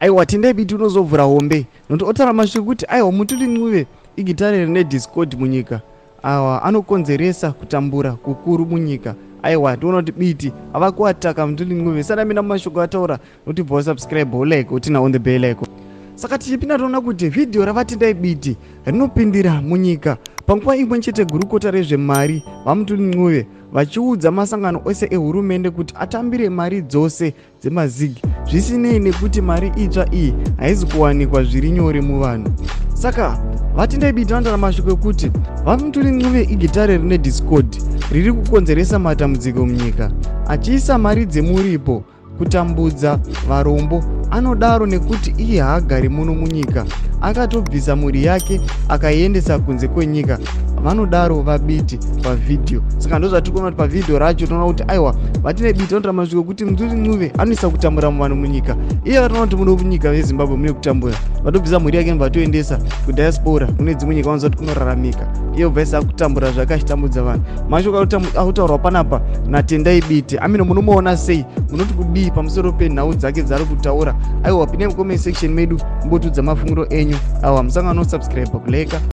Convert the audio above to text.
Aiwa, Tendai Biti unozovhura hombe nokuti otaura mashoko kuti aiwa, Mthuli Ncube igitare rine discord munyika, awa anokonzeresa kutambura kukuru munyika. Aiwa, toona kuti Biti ava kuataka Mthuli Ncube. Sana mina mumashoko ataura nokuti bva wasubscribe, wolike, uturn on the bell icon. Saka tichipinda, toona kuti vhidhiyo ravaTendai Biti rinopindira munyika panguva imwe chete gurukota rezvemari vaMthuli Ncube vachiudza masangano ose ehurumende kuti atambire mari dzose dzemaZiG, zvisinei nekuti mari itsva iyi haizi kuwanikwa zviri nyore muvanhu. Saka vaTendai Biti vanotaura mashoko ekuti vaMthuli Ncube igitare rine discord riri kukonzeresa matambudziko munyika, achiisa mari dzemuripo kutambudza varombo. Anodaro nekuti iye haagari muno munyika, akatobvisa mhuri yake akaiendesa kunze kwenyika, vanodaro vaBiti pavhidhiyo. Saka ndozvatiri kuona kuti pavhidhiyo racho tinoona kuti aiwa, vaTendai Biti vanotaura mashoko ekuti Mthuli Ncube anoisa kutambura muvanhu munyika. Iye vatoona kuti muno munyika yeZimbabwe mune kutambura, vatobvisa mhuri yake, vatoendesa kudiaspora kune dzimwe nyika vanoziva kuti kunoraramika. Iye ubvaisa kutambura zvake achitambudza vanhu. Mashoko akutaurwa panapa naTendai Biti amino, munomuona sei? Munoti kudii pamusoro penhau dzake dzaari kutaura? Aiwa, pindai mucomment section medu, mbotiudza mafungiro enyu. Aiwa, musangano subscribe, kulike.